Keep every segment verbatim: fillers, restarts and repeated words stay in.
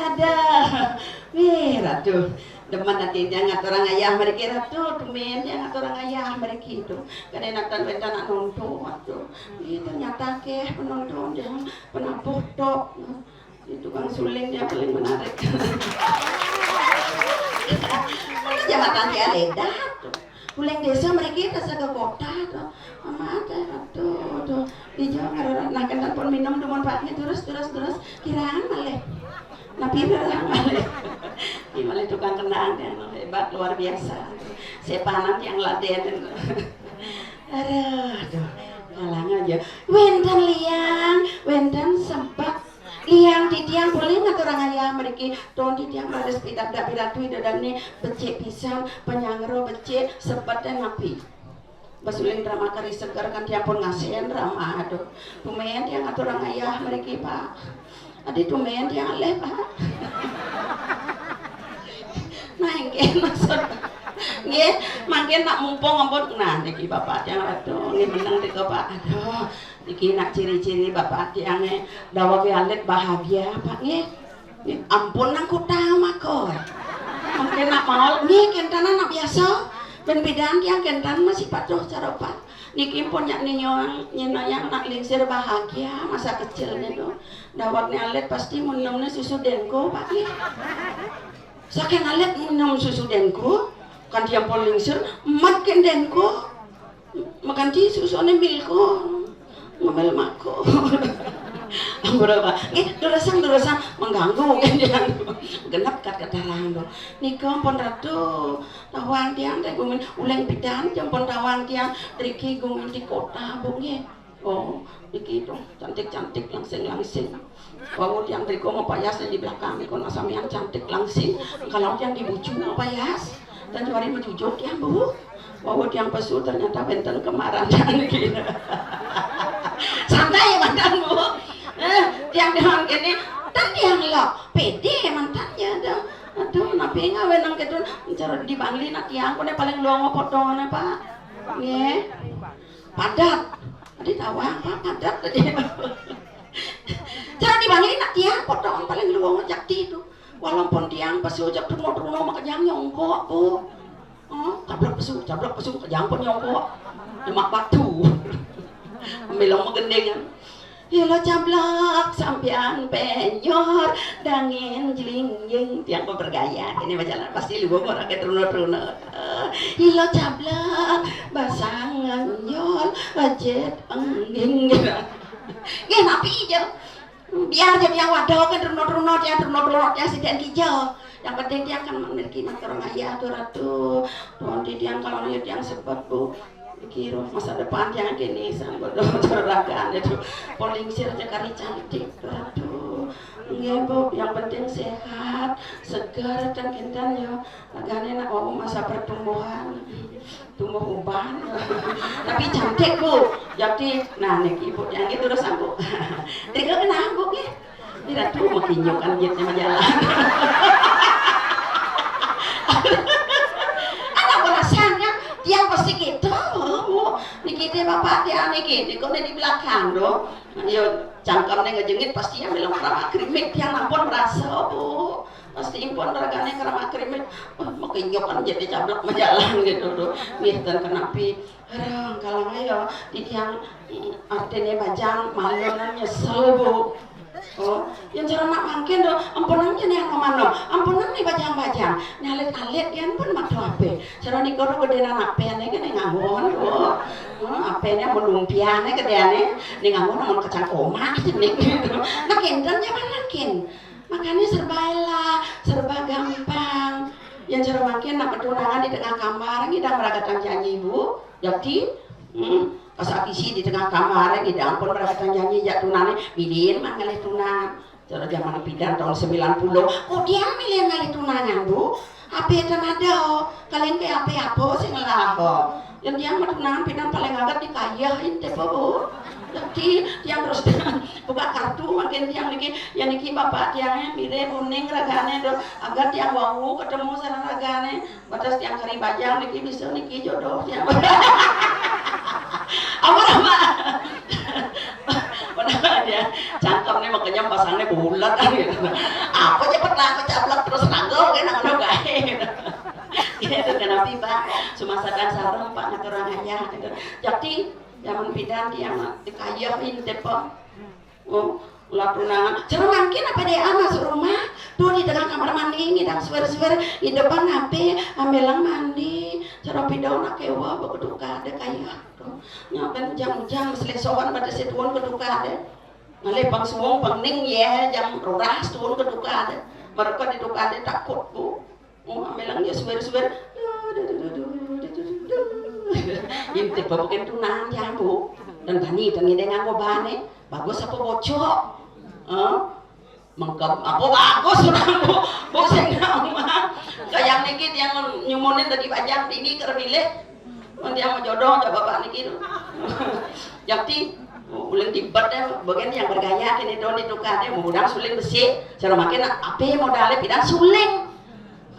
Ada. Wih, Ratu. Demen ati tiang ngaturang ayah mriki, Ratu. Tumben tiang ngaturang ayah mriki tu. Kadén nonton wénten anak nonton, Ratu. Ih, ternyata akéh penonton, jangan penabuh tok. Itu tukang suling tiang paling menarik. Mana jabatan tiang lédap tu. Suling désa mriki rasa ke kota tu. Mama ada tu, tu. Ijo ngarana, nah, kan pun minum dumun Pak, terus, terus, terus. Kirang malih. Napi rerang malih. Ini malih tukang kendang yang hébat, luar biasa. Sepanan yang laden. Aduh, aduh. Ngalang aja. Wénten liang, wénten sebet. Liang titiang polih ngaturang ayah mriki. Ton titiang baris pidabdab Ratu, Ida dané becik pisan, panyanggra becik, sebet té napi. Basuling drama kari seger kan tiang pun ngasén drama, aduh. Tumén tiang ngaturang ayah mriki, Pak. Adi tumén tiang alih, Pak. Nah, nggih maksud. Nggih, mangkin nak mumpung ampun. Nah, niki Bapak tiang, aduh, nggih meneng nika, Pak. Aduh, niki nak ciri-ciri Bapak tiangé daweg alit bahagia, Pak, nggih. Nggih, ampun nang kutang mako. Mangkin nak maul, nggih, kéntenan nak biasa. Bén bidan tiang kénten masih patuh cara, Pak. Niki pun nyak ninyong, nyinayang nak lingsir bahagia masa kecilné tu. Dawegné alit pasti minumné susu Denko, Pak, nggih. Saking alit minum susu Denko, kan tiang pun lingsir, mat kén Denko. Makanti susuné Milko. Ngemil mako. Ampura, Pak. Nggih, durusang, durusang, mengganggu kan tiang. Genep kat ketarang tu. Nika pun Ratu, tawang tiang té gumin uling bidan, tiang pun tawang tiang driki gumin di kota, Bu, nggih. Oh, niki tu cantik-cantik, langsing-langsing. Wau tiang driko mapayas di belakang niko nak samian cantik langsing. Kalau tiang di bucu mapayas, dan juari majujuk tiang, Bu. Wau tiang pesu ternyata wénten kemaran tiang niki. Santai mantan, Bu. Eh, tiang dewan kene, tan tiang lo, pede mantannya dah. Aduh, napi ngawé nang kéto, cara di Bangli nak tiang, kone paling luang potongan apa? Nggih. Padat. Tadi tawang, Pak, padat tadi. Cara di Bangli nak tiang potongan paling luang jakti tu. Walaupun tiang pesu jak truno-truno makejang nyongkok, Bu. Oh, cablok pesu, cablok pesu, kejang pun nyongkok. Demak batu. Ambil gending kan. Hilo cablok sampian penyor dangin jelingjing. Tiang pun bergaya. Ini berjalan pasti luang orang ke truno-truno. Eh, hilo cablok basang nganjol, bajet engging gitu. Nggih, napi aja. Biar jadi yang wadah kan, runo-runo tiang, runo-runo tiang sida kija. Yang penting tiang kan memiliki matur maya tu, Ratu. Tuhan di tiang kalau ya tiang sebab, Bu. Iki roh masa depan tiang kene sambut cerakan itu. Pun lingsir aja kari cantik tu, Ratu. Nggih, Bu, yang penting sehat, segar, dan kinten ya. Ragane nak wau masa pertumbuhan, tumbuh uban. Tapi cantik, Bu. Jadi, nah, niki Ibu yang gitu terus, Bu. Tiga kena, Bu, nggih. Ini Ratu makin nyok kan jitnya majalan. Anak perasaannya, tiang pasti gitu, Bu. Niki dia bapak tiang niki, niko di belakang, do. Yo, cangkemnya ngejengit, pasti yang bilang kerama krimit, tiang ampun merasa, Bu. Pasti impun ragane kerama krimit. Wah, makin nyok kan jadi cablak majalan gitu, do. Nggih, dan kenapi. Aduh, kalau ayo, di tiang, mm, artine bajang, malunan nyesel, Bu. Oh, yang cara nak mangkin do, ampunang aja nih yang manom, ampunang nih bajang-bajang, nyalit-alit yang pun matu ape. Cara niko do gede anak pene kan yang nganggur, Bu. Hmm, apene mau lumpiane gedene, ning nganggur namun kacang koma nih. Nah, kinten zaman makin. Makanya serba elah, serba gampang. Yang cara mangkin nak pertunangan di tengah kamar, ngidang meragatan janji, Bu. Jadi, hmm, pas habisi di tengah kamar, ngidang pun meragatan janji, jak tunane, bilin man ngalih tunang. Cara zaman pidan tahun sembilan puluh, kok dia milih ngalih tunangan, Bu? Apa yang ada? Kalian kayak apa-apa sih ngelah, kok? Yang dia mah tunangan pidan paling agak dikayahin, teh, Bu. Jadi, yang terus buka kartu, makin yang niki, yang niki bapak tiangnya mire kuning ragane, do, agar tiang wau ketemu sareng ragane. Batas tiang kari bajang niki bisa niki jodoh tiang. Apa, apa? Dia cangkemné makenyem, pasangné bulet gitu. Apa cepet lah, aku caplok terus ragel kena ngono kae gitu. Gitu kan, tapi Pak, sumasakan sareng Pak ngaturang ayah gitu. Jadi zaman pidan dia mah dikayeh intip, Pak. Oh, ulah tunangan. Cara mangkin apa dia masuk rumah? Tuh di tengah kamar mandi ngidang suwer-suwer, di depan H P, ambelang mandi. Cara pidan nak kewa bekeduka ada kayeh. Tuh. Nyaben jang-jang selesoan pada setuan keduka ada. Ngalih pang suwung pang ning ya jam roras tuun keduka ada. Mereka di duka ada takut, Bu. Oh, ambelang dia suwer-suwer. Intip bukan tunangan ya, Bu. Dan bani dan ngideng nganggo bane. Bagus apa bocok? Hah? Mengkeb apa bagus orang, Bu? Bu sing nama. Kayak niki dia nyumunin tadi pajang dini keur milih. Mun dia mau jodoh coba bapak niki. Yakti uling tibet ya, bagian yang bergaya kene don ditukar ya, mudah suling besi. Cara makin apa modalnya pidan suling.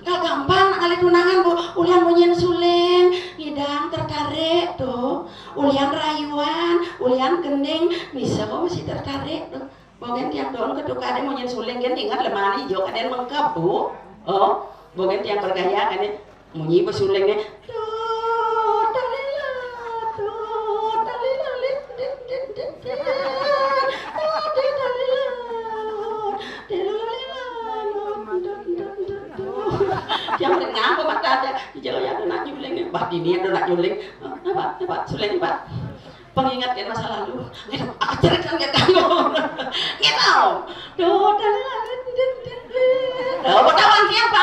Gak gampang nak kali tunangan, Bu. Ulian munyin suling, ngidang tertarik tuh. Ulian rayuan, ulian gending, bisa kok masih tertarik tuh. Mungkin tiap tahun keduka ada munyin suling kan ingat lemari jo kadén mengkep, Bu. Oh, mungkin tiap bergaya kan ya, munyi besulingnya. Tuh, talila, tuh, talila, lit, dit, dit, dit, dit. Tuh, dit, talila, tuh, talila, tuh, tuh, tuh, tuh. Dia mereka ngapa mata ada? Hijau ya ada nak nyuling. Bah, ini ada nak nyuling. Apa? Apa? Suling, Pak. Pengingat kan masa lalu. Gitu. Aku cerita nggak tahu. Gitu. Tuh, talila, lit, dit, dit, dit. Tuh, ketahuan siapa?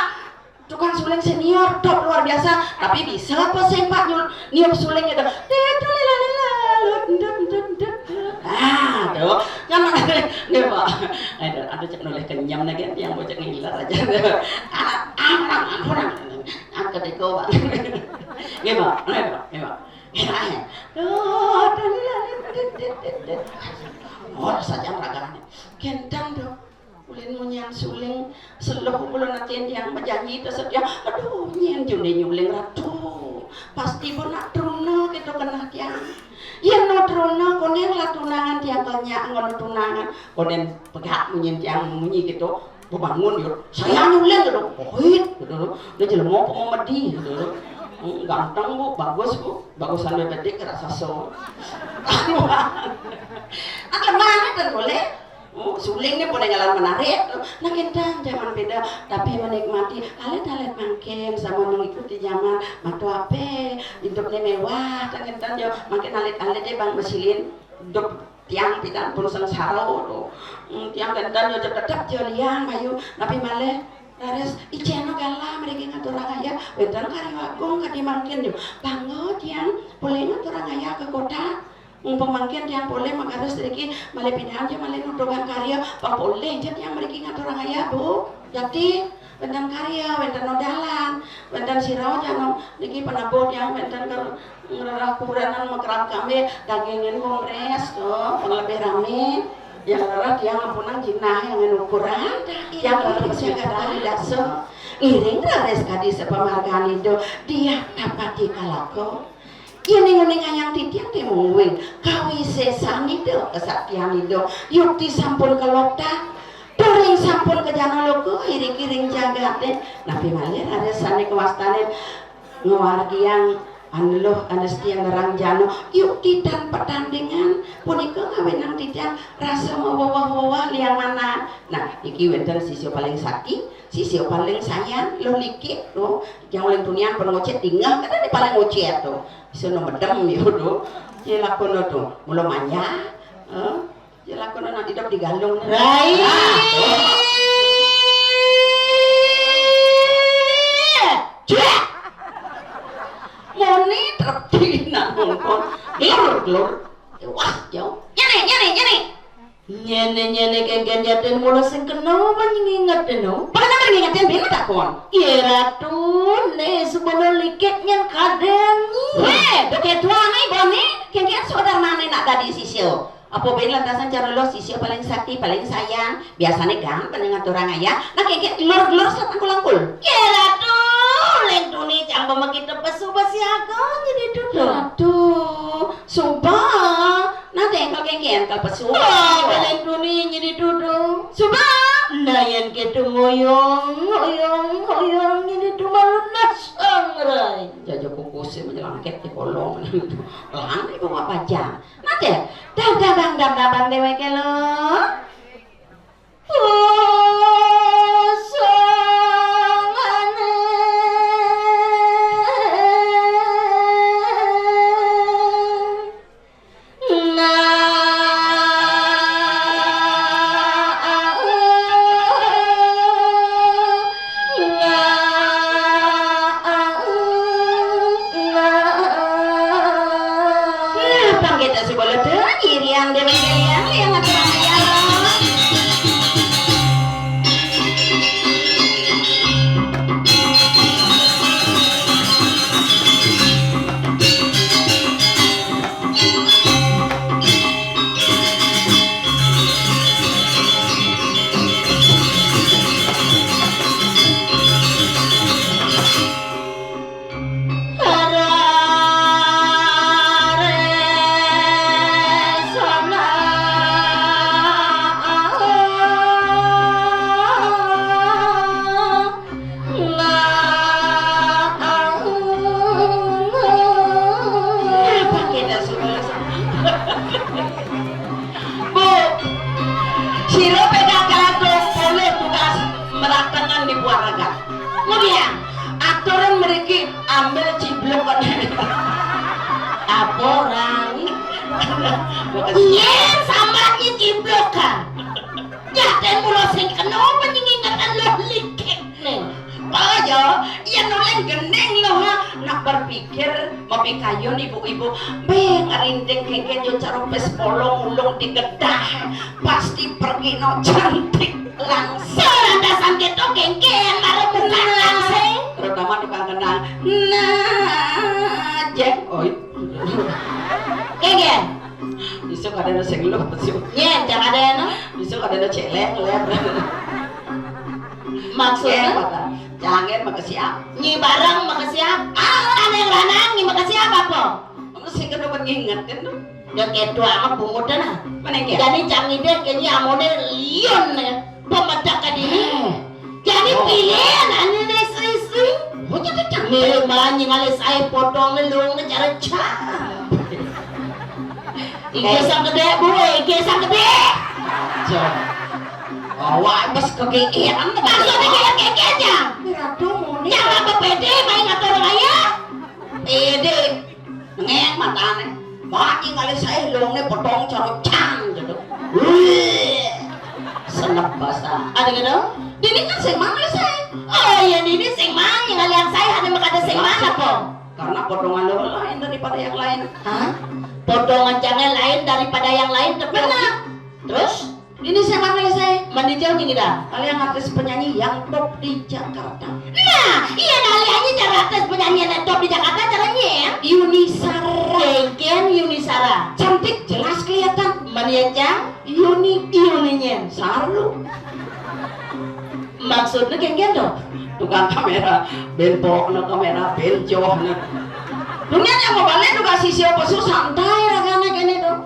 Tukang suling senior, top luar biasa. Tapi bisa apa sih, Pak, nyul-, niup suling gitu? Dit, talila, lila, lut, dut, dut, dut, dut. Ah, tuh. Kan nih, Pak. Aduh, aduh, cek noleh kenyam lagi, yang bocah ngiler aja. Anak, anak, anak, anak. Angkat deko, Pak. Nggih, Pak. Nggih, Pak. Nggih, Pak. Nggih, Pak. Duh, duh, duh, duh, duh, duh. Oh, saja ragane. Gendang, Dok. Ulin munyian suling, seluh kula natin yang berjanji terus dia. Aduh, nyen june nyuling ratu. Pasti pun nak truna gitu kena tiang. Yen no truna, konen lah tunangan tiang kenya ngono tunangan. Konen pegak munyian tiang munyi gitu. Bebangun yo, saya nyuling gitu. Pahit gitu. Dia jelema apa mau medi gitu. Hmm, ganteng, Bu, bagus, Bu. Bagusan bebedek rasa so. Ada mana kan boleh? Oh, suling ni boleh jalan menarik tu. Nah, kita zaman beda, tapi menikmati alit-alit mangkin sama mengikuti zaman. Matu ape, hidup ni mewah, kan kita yo makin alit-alit je bang mesilin. Hidup tiang pidan pun sengsara tu. Hmm, tiang dandan yo tetep jo liang bayu, tapi malih raris iceno galah mriki ngaturang ayah, wénten karya agung kadi mangkin yo. Bangga tiang polih ngaturang ayah ke kota. Mumpung mangkin tiang polih makaris riki malih pidan jo malih nutugang karya, pang polih jo tiang mriki ngaturang ayah, Bu. Jati, wénten karya, wénten odalan, wénten sira jano niki penabuh tiang wénten ker-, ngrerah kurenan mekerap kami dagingin kongres to, pang lebih rame. Yang lerah tiang ampunang jinah yang anu ukuran, yang lerah persiapan dasa. Ngiring raris kadi sepamargani do, dia tapati kalako. Yen nguning ayang titiang te mungwing, kawisesani do, kesaktiani do, yukti sampun kelokta, turing sampun kejana loko, iring-iring jagate. Napi malih raris sane kewastane ngawargiang aneluh anestian nerang jano, yukti tan pertandingan, punika ngawinang titiang rasa maweweh-weweh liang manah. Nah, iki wenten sisya paling sakti, sisya paling sayang, Luh Likit to. Yang uling tunian pun ngocet dingeh, kadang di paling ngocet to. Bisa no medem yo to. Ye lakono to. Mula manja, eh, ye lakono nak hidup di galung. Rai. Nah, to. Cek. Muni trep dinan mongkon. Glur, glur. Wah, yo. Nyene, nyene, nyene. Nyene-nyene kengken yatin mula sing kena apa ngingetin no? Apa ngingetin bina takon? Ye Ratu, ne suba Luh Likit nyen kadeni. Weh, deke tuane bone, kengken saudar mane nak dadi sisya. Apa ben lantasan cara lo sisya paling sakti, paling sayang. Biasane gampang ngaturang ayah. Nah, kengken glur-glur satangkul-angkul. Ye Ratu, leng tuni camba makita pesu basiaga jadi tutu. Ratu, suba. Nah, tengkol kengken. Yén ka pesu. Oh, balen duni nyidi dudu. Suba. Nah, yén kéto ngoyong, ngoyong, ngoyong nyidi dumalu nasang rai. Jaja kukusé menjelangkét di kolong. Lang ibu apa aja. Mate. Dam, dam, dam, dam, dam, dam, déwéké lo. Nah, pangkita si bolo tuh, irian deh, irian, yang ngatur ayah. Nah, pakai dah suruh sama. Bu, sira pegang kalatu boleh tugas meratangan di warga. Kemudian, aturan mriki ambil ciblokan. Apa orang? Yen sambat nyiciblokan. Jaten mula sing kena apa nyingingetan loh likit nih. Kaya, yen oleh gending loh, ha. Nak berpikir, mapikayun ibu-ibu, be ngerinding kengken yo cara pes polong ulung digedah. Pasti pergi no cantik langsung. Lantasan gitu kengken, mara bukan langsung. Terutama tukang kenang. Nah, Jack, oi. Kengken. Iso kadang sing luh, pesu. Nyen, jangan ada no. Iso kadang celeng, lem. Maksudnya? Eh, kata, jangan makasiap. Nyi barang makasiap. Ah, ada yang ranang, nyi makasiap apa? Kamu sing kedua ngingetin tuh. Ya, kayak doang bungutan, ah. Mana yang kayak? Jadi, jangan ide, kayaknya amone liun, ya. Pemedak ke diri. Eh. Jadi, oh, pilihan, anu, istri-istri. Oh, jadi cantik. Milih malah nyingali saya potong lelung, cara cah. Iki sang gedé, Bu, iki sang gedé. Jan. Awak wis kegegeran. Maksudnya kayak kayak aja. Ratu muni. Jangan bepede, main ngatur raya. Pede. Ngek matane. Mati kali saya lone potong cara cang gitu. Wih. Senep basa. Ada gitu? Dini kan sing mang saya. Oh iya, dini sing mang, yang kalian saya ada makada sing mang apa? Karena potongan lo lain daripada yang lain. Hah? Potongan jangan lain daripada yang lain, benar. Terus? Ini saya mana saya? Mandi jauh nih kita. Kalian artis penyanyi yang top di Jakarta. Nah, iya, nah, lihatnya cara artis penyanyi yang top di Jakarta, caranya ya. Yuni Sara. Kengken Yuni Sara. Cantik, jelas kelihatan. Mani yang cang? Yuni. Yuninya. Saru. Maksudnya kengken tuh? Tukang kamera, ben pokno kamera, ben johno. Dunia yang mau balik juga si siapa su santai rasanya gini tuh.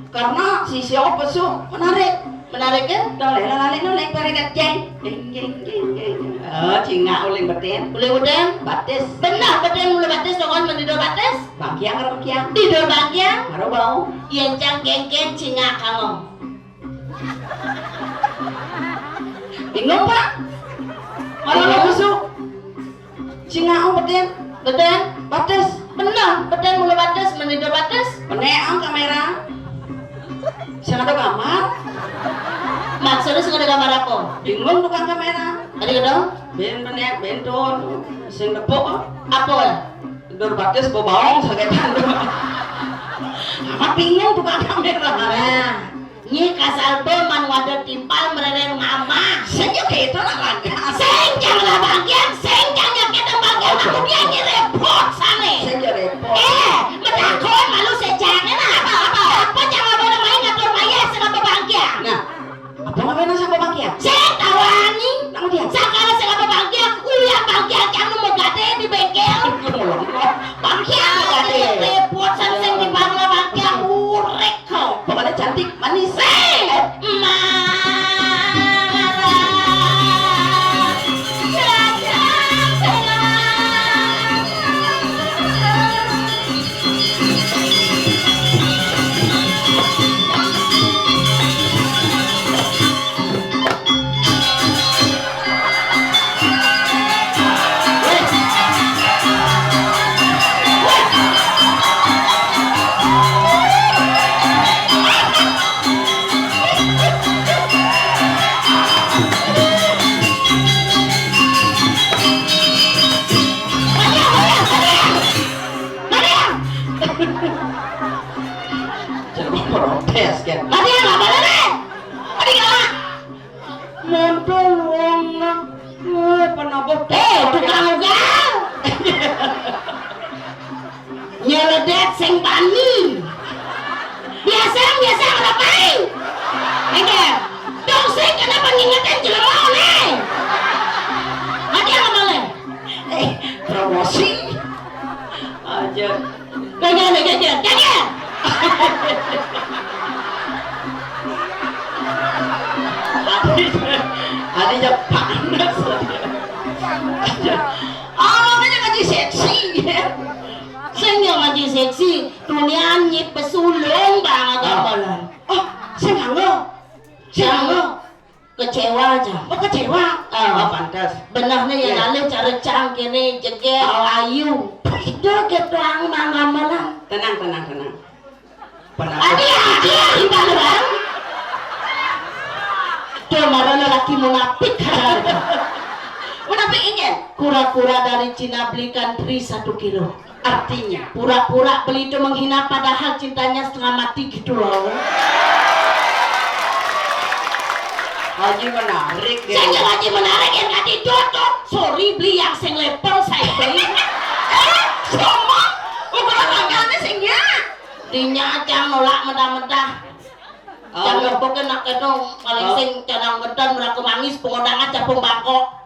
Karena si siapa su menarik. Menarik ya? Dah lele lele nu naik peregat jeng. Jeng, jeng, jeng, jeng. Oh, cingak uling betin. Uling betin? Batis. Benar betin mulu batis, dongon mendido batis. Bangkiang, bangkiang. Dido bangkiang. Baru bau. Yang cang kengken cingak kamu. Bingung, Pak? Malah lo busuk. Cingak, oh, betin. Betin. Batis. Bener, betin mulu batis, menidur batis. Beneang kamera. Sing ada gambar. Maksudnya sing ada gambar apa? Bingung tukang kamera. Tadi gitu? Ben benek, ben don. Sing depok. Apa ya? Dur batis bau baong saketan. Amat bingung tukang kamera. Nah, nyi kasal be man wadah timpal mereren ngamah. Sing yo gitu lah raga. Sing jang lah bangkiang, sing jang nyakit bangkiang. Aku dia nyi repot sana. Sing yo repot. Eh, metakon malu sejane lah. Apa, apa? Apa jang lah boleh main ngatur maya sama bangkiang? Nah, apa namanya sama bangkiang? Sing tawani. Nang dia. Sakala sing apa bangkiang? Uya bangkiang jang nu megade di bengkel. Bangkiang megade. Repot sana sing di bangla bangkiang urek kau. Pokoknya cantik. Eh, tukang ugal. Nyeledet sing bani. Biasa, biasa ora payu. Enggak. Dong sing kenapa ngingetin jelema ne? Hati apa malah? Eh, promosi. Aja. Kagak, kagak, kagak. Adi, adi aja panas. Oh, makanya ngaji seksi. Sing yo ngaji seksi, tunian nyip pesulung banget. Ah. Gambalan. Oh, sing nganggo. Sing nganggo. Kecewa aja. Oh, kecewa. Ah. Oh, pantes. Benehne ya. Iya. Lalu cara cang kene jegel. Oh. Ayu. Dia ketuang mangamalan. Tenang, tenang, tenang. Adi aja, ibadah. Tuh, marah laki munafik. Munafik ini. Kura-kura dari Cina belikan tri satu kilo. Artinya, pura-pura beli itu menghina padahal cintanya setengah mati gitu loh. Haji menarik, ya. Saya lagi menarik yang tadi jodoh. Sorry, beli yang sing level saya beli. Eh, sombong. Ukuran tangannya sing ya. Dinya cang nolak mentah-mentah. Oh. Cang ngebukin nak itu paling sing canang gedon, meraku mangis, pengondangan, capung bangkok.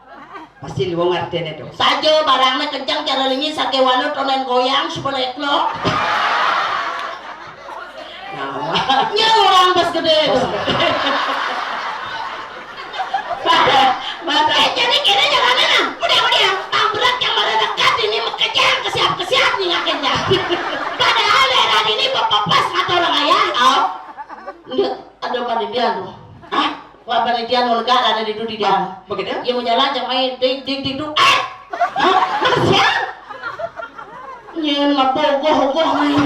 Pasti lu ngerti itu. Saja barangnya kencang, cara lingi, sake walut, onen goyang, sepeleklo. Nah, nya orang pas gede itu. Mata, mata. Eh, jadi kene jalannya nah. Udah, udah. Tang berat yang pada dekat ini mekejang, kesiap-kesiap nih ngakennya. Padahal daerah ini pepepes kata orang ayah. Oh. Enggak, ada panitia tuh. Hah? Wah, panitia nu lega ada di dudi dia. Ah, begitu? Ya mau jalan cang main dik dik dik dik. Eh! Hah? Mana siang? Nyen ngapogoh-goh main.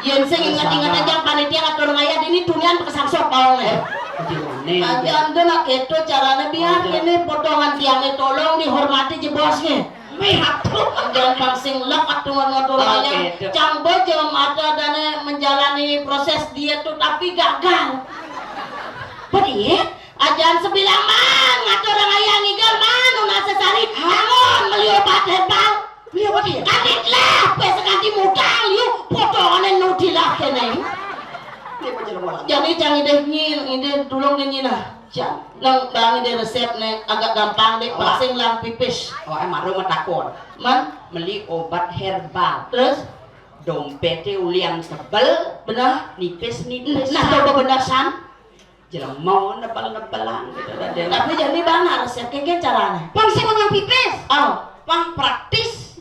Yen sing ingat-ingat aja panitia ngatur ngayah ini tunian pakai sangsok baong nih. Aja anda nak keto caranya biar ini potongan tiangnya tolong dihormati jebosnya. Meh atuh. Jangan pangsing lek atuh ngatur ngayah. Cang bejom ada dana menjalani proses diet tuh tapi gagal. Pediet? Ajan sebilang man ngatur ngayah ngigal man nu nase sari. Hah? Angon meli obat herbal. Beli obat ya? Kadit lah, pes ganti modal yuk, potongan nu dilah kene. Ini apa jelema lagi? Jadi jangan ide nyin, ide dulung nyin nah. Nang bang ide resep nih agak gampang deh, pangsing lang pipis. Oh, emang rumah takon. Man? Meli obat herbal. Terus? Dompetnya ulian tebel. Benar. Nipis-nipis. Nah, coba benar san. Jelema nebel-nebelan gitu, Raden. Tapi jadi bang harus ya, kayak caranya. Pang sing yang pipis. Oh. Pang praktis.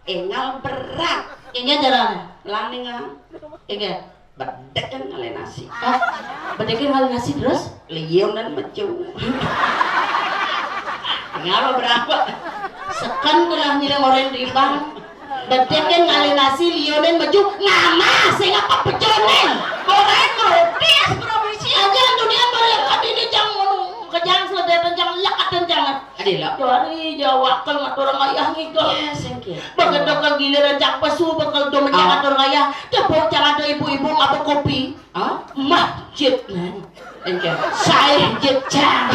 Engal berat. Kayak caranya. Lang ningal. Kayak. Bedek kan ngale nasi. Oh. Bedek kan ngale nasi terus? Liun dan mecu. Ngapa berapa? Sekan telah nyilang orang di bang. Bedek kan ngale nasi, lionen baju, nama sing apa pejonen? Goreng kerupis, promosi aja dunia mereka ini jangan kejang seledetan jangan lekat dan jangan. Adila. Dari Jawa kan ngatur ngayah ngigal. Iya, sengke. Begitu ke giliran cak pesu, bekel do mencak ngatur ngayah. Tepuk jangan ada ibu-ibu ngapa kopi. Ah? Masjid nih. Engke. Sae jejang.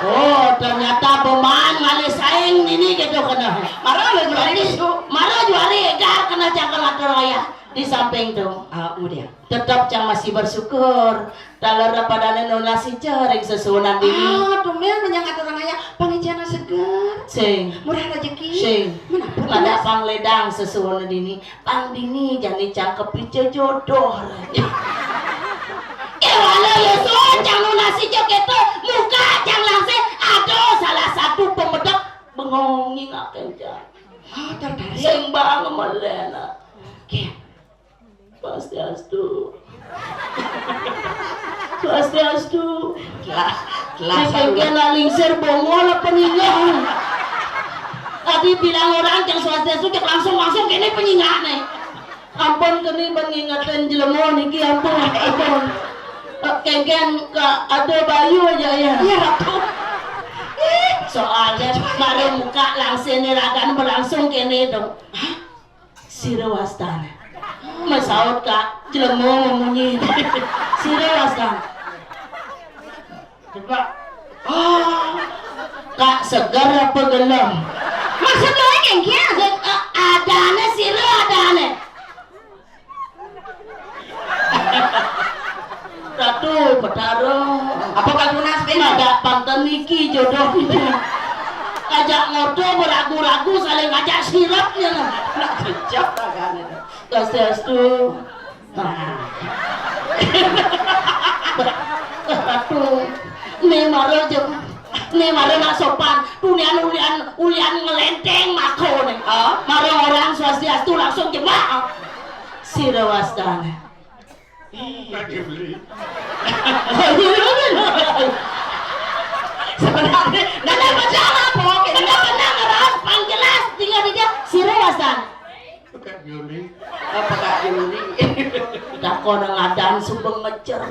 Oh, ternyata pemain ngalih saing ini gitu kena. Marah lu juari itu. Marah juari egar kena cangkal atur raya di samping tuh. Ah, kemudian. Tetap cang masih bersyukur. Taler padane nunasi jering sesuunan dini. Ah, tumben menyang atur raya pangijana seger. Sing. Murah rezeki. Sing. Menapa? Pada pangledang sesuunan dini. Pang dini jani cang kepice jodoh. Eh, walau ya so, cang nunasi jo keto, muka cang langsing, aduh, salah satu pemedek bengong ngingakin cang. Oh, tertarik. Sing bang melena. Oke. Swastiastu. Swastiastu. Telah, telah. Dikengken alingsir bongol apa ninggal? Tadi bilang orang cang swastiastu, cek langsung, langsung kene penyingane. Ampun kene ben ngingetin jelema niki, ampun, ampun. Kengken ka ada bayu aja ya. Iya, Ratu. Soalnya baru muka langsene ragan berlangsung kene dong. Sira wastane. Mesaut ka jelema memunyi. Sira wastane. Coba. Oh. Kak, seger apa gelem? Maksud lo ini gimana? Sing, eh, adane sira adane. Ratu Betara. Apa Kak Yunas, Pin? Ada panten niki jodoh kita. Ajak ngoto beragu-ragu saling ajak sirapnya. Nak jejak ragane. Swastiastu. Nah. Ratu, ne mara je, ne mara nak sopan. Tunian ulian, ulian ngelenteng makone. Oh. Mara orang swastiastu langsung jebak. Sira wastane. Lagi beli. Sebenarnya, kenapa jangan? Kenapa nang ras pang jelas tinggal dia sira wastane. Kak Yuli. Apa Kak Yuli? Takon ngadan sumbeng ngecer.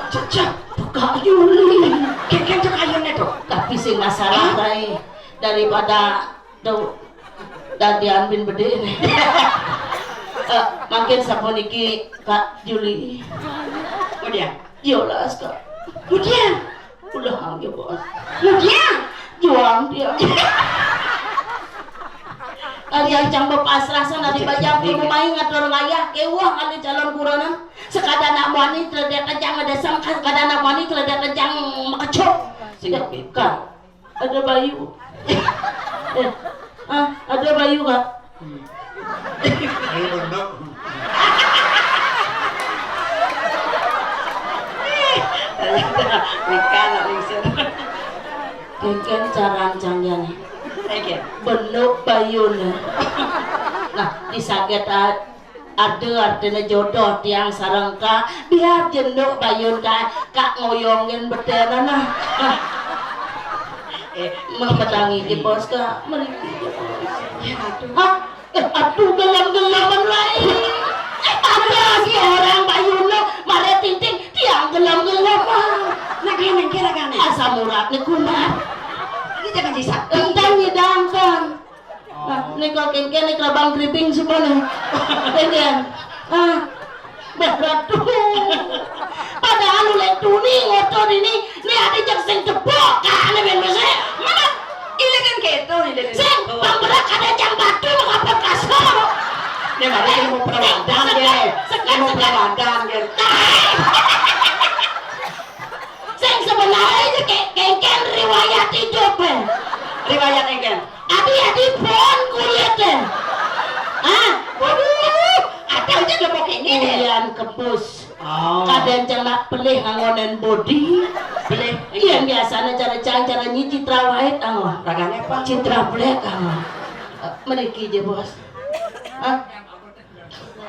Cecep, Kak Yuli. Keken cek ayune to. Tapi sing masalah, Rai, daripada tuh dadian bin bede ini. Eh, makin sapuniki Kak Yuli. Kemudian? Yolas, Kak. Kemudian? Ulah ya, Bos. Mudian juang dia. Aja cang bepasrah sana di bajang kamu main ngatur ngayah kewah kali calon kuronan. Sekadar nak muani teledek kejang ada sang, sekadar nak muani teledek kejang makecok. Sing Kan. Ada Bayu. Eh, ah, ada Bayu, Kak. Ayo, Bondo. Nikah nak lingsir. Kengken caran canggian. Oke. Benuk bayun. Nah, disaget a-, ada artinya jodoh tiang sareng Kak, biar jenduk bayun Kak, Kak ngoyongin betena nah. Nah. Eh, memetangi di bos Kak, meriki di bos. Ya, aduh. Hah? Eh, aduh, gelem-geleman lain. Eh, ada si orang bayun lo, mare tinting, tiang gelem-geleman. Nah, dia main kira kan? Asam urat nih kumat. Ini jangan disakti. Entah nyidangkan. Nah, nika kengken nika Bang Griping semua nih. Kengken. Ah. Bah, aduh. Padahal uleh tuni ngoto dini, ni ade jek sing tepuk, kane ben mese. Mana? Ile kan keto, ile kan sing keto. Pamberak ada jam batu mengapa kasar. Dia baru ilmu perawadan, dia. Ilmu perawadan, dia. Sing sebenarnya itu ke-, kengken riwayat hidup, eh. Riwayat engken. Adi-adi pon kulit, eh. Hah? Waduh, ada aja lo mau ini deh. Ulian kebus. Oh. Kadang cang nak pelih ngangonen body. Pelih. Iya, biasanya cara cang, cara nyi Citra White, anggo. Raganya apa? Citra Black, anggo. Eh, meriki je, Bos. Hah?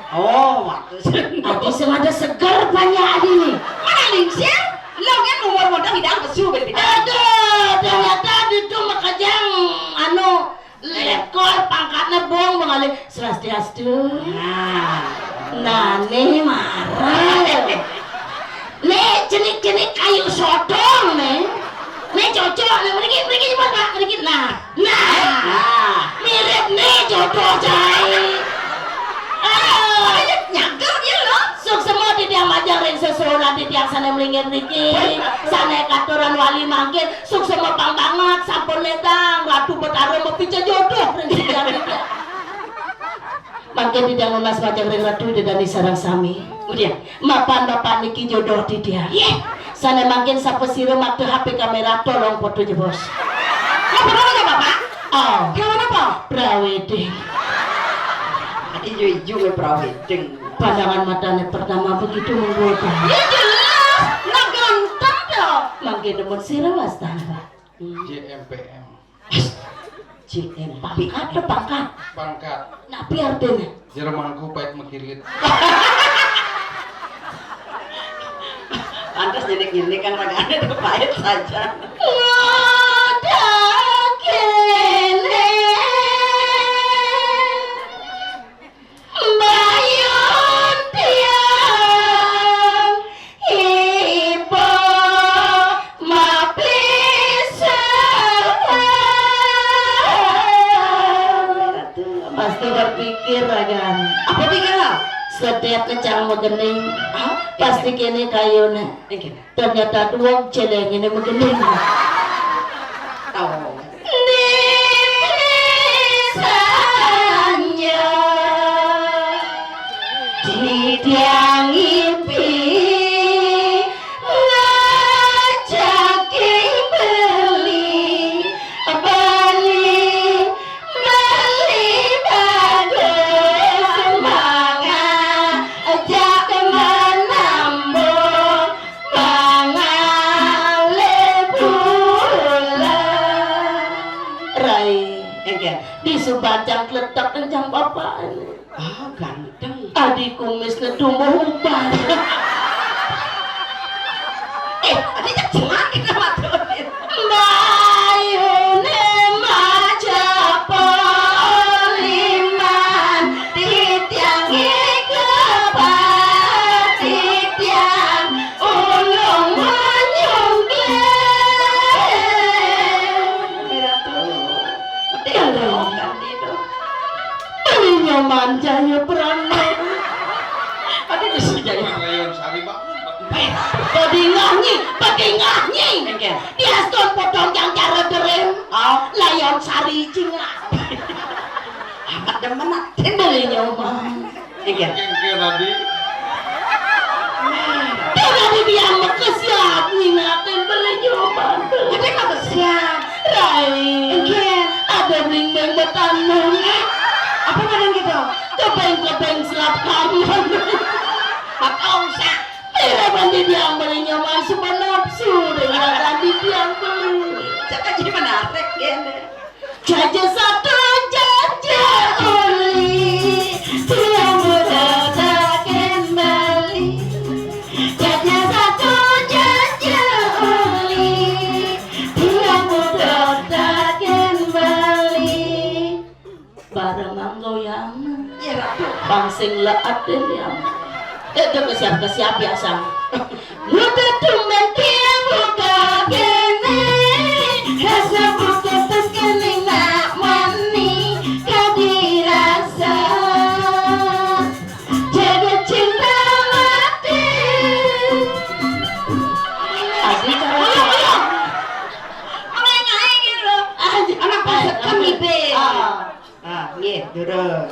Oh, waduh. Adi sing ada seger banyak adi nih. Mana lingsir? Lo kan umur muda bidang pesu berbeda. Aduh, ternyata di itu makajang anu lekor pangkatnya bong mengalih swastiastu. Nah. Nah, nih marah. Nih cenik-cenik kayu sodong nih. Nih cocok nih, mriki, mriki, Pak, mriki. Nah. Nah, mirip nih jodoh cai. Aduh, nyangkel dia loh. Suksema titiang majeng ring sesuunan titiang sane mlingir niki. Sane katuran wali mangkin, suksema pang banget, sampun ledang, Ratu Betara mapica jodoh ring titiang niki. Mangkin titiang nunas majeng ring Ratu Ida Dane sareng sami. Kemudian, mapan bapak niki jodoh titiang. Nggih. Sane mangkin sapa sira makta H P kamera tolong foto jebos. Apa namanya, Bapak? Oh. Gimana, Pak? Prawedding. Ijo-ijo we prawedding. Pandangan matane pertama begitu menggoda. Ya jelas, nah ganteng dong. Mangkin demen sira wastane, Pak. J M P M. J M P M. Pangkat apa pangkat? Pangkat. Napi artine? Jero mangku pait mekilit. Pantes nyenik-nyenik kan ragane pait saja. Ngoda kene. Mbayun tiang iba mapisahan. Pasti berpikir, Ragan. Apa pikiran? Setiap kecang megening, ah, pasti kene kayune. Ternyata duwong celeng ini begini. Nini sanya didiang ipi ngajaking beli, beli, beli bagus mangajak menambung mangalih bulan. Rai, enggak. Di subancang kletek kencang bapak ini. Ah, ganteng. Adi kumisnya tumbuh uban. Eh, adi cek jelek kita maturin. Bayune maca poliman, titiang ikepat, titiang ulung manyungkle. Ratu, delo kan dino. Beli nyoman jaya prana. Adi bisa jaya. Layon sari, Pak. Padingah nyi, padingah nyi. Enggak. Diastun potong yang cara derem. Oh. Layon sari cingak. Amat demen, nak. Beli nyoman. Enggak. Enggak, tadi. Tadi dia mekesiap ngingatin beli nyoman. Ada mekesiap. Rai. Enggak. Ada bling beng betanam. Apa kadang gitu? Kebeng-kebeng selap kamu. Apa usah? Tidak mandi diambil nyaman sebenapsu dengan tadi diambil. Cakap jadi menarik ya. Jaja satu, jaja uli, tiang muda takin beli. Jaja satu, jaja uli, tiang muda takin beli. Bareng nganggo yang. Iya, Ratu. Bang sing leet deh yang. Eh, dia ke siap, ke siap biasa. Muda tumben tiang buka kene, rasa buka terus kene nak mani kadi rasa. Jaga cinta mati. Adi cara. Ayo, ayo. Ayo, ayo, gitu. Anak pasar kami, Be. Ah. Ah, nggih, terus.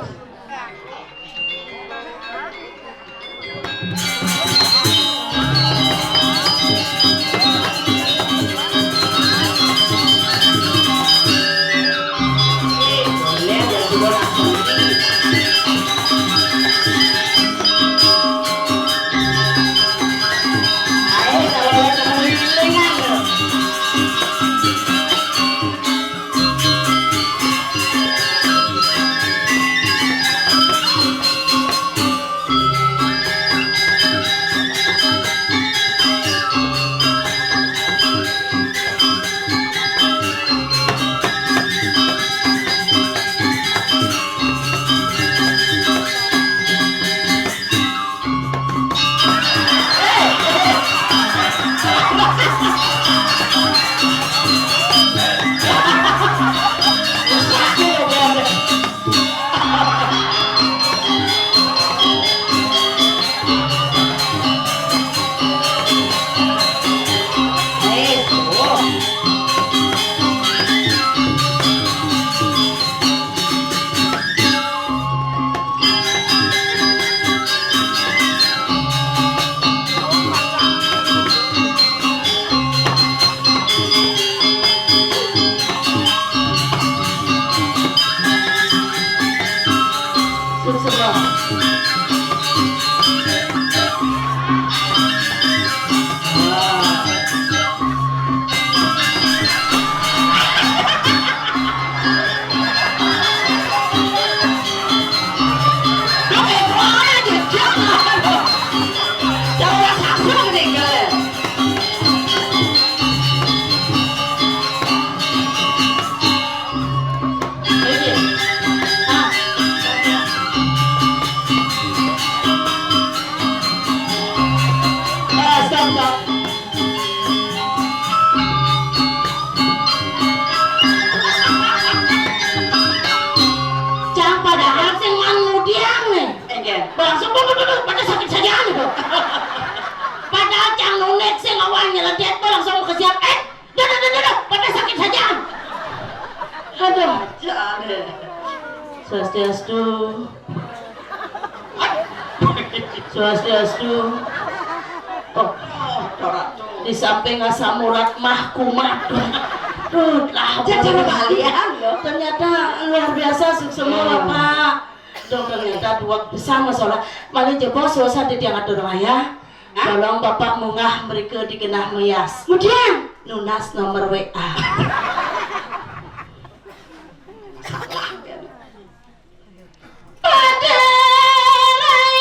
Aduh. Swastiastu. Swastiastu. Oh, di samping asam urat mah kumat. Duh, lah, Jajar balian, loh. Ternyata luar biasa suksma, Bapak. Duh, ternyata dua besar masalah. Malih jebos, susah di tiang atur wayah. Hah? Tolong Bapak munggah mrika di genah méas. Kemudian? Nunas nomor W A. Salah, kan? Pada rai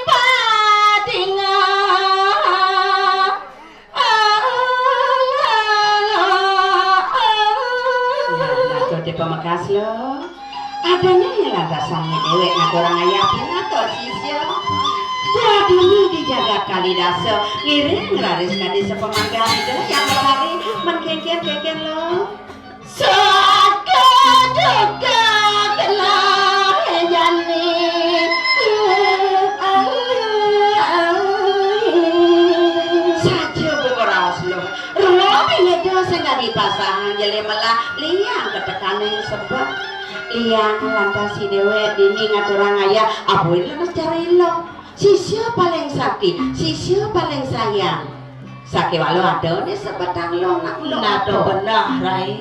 padinga. Nah, matur di pamekas lo. Adané lantasan déwék ngaturang ayah pinaka sisya. Dadi di jagat Kalidasa, ngiring raris kadi sapamargan Ida Hyang Betari, men kénkén-kénkén lo. Saka duka kenah jani. Saja buka raos lo. Rula pineda sing dadi pasang jele melah liang ketekaning sebet. Liang lantas si déwék dini ngaturang ayah, abuin lenes cara ilo. Sisya paling sakti, sisya paling sayang. Sakéwala ada né sebetang lo nak lo. Nah, to beneh, Rai.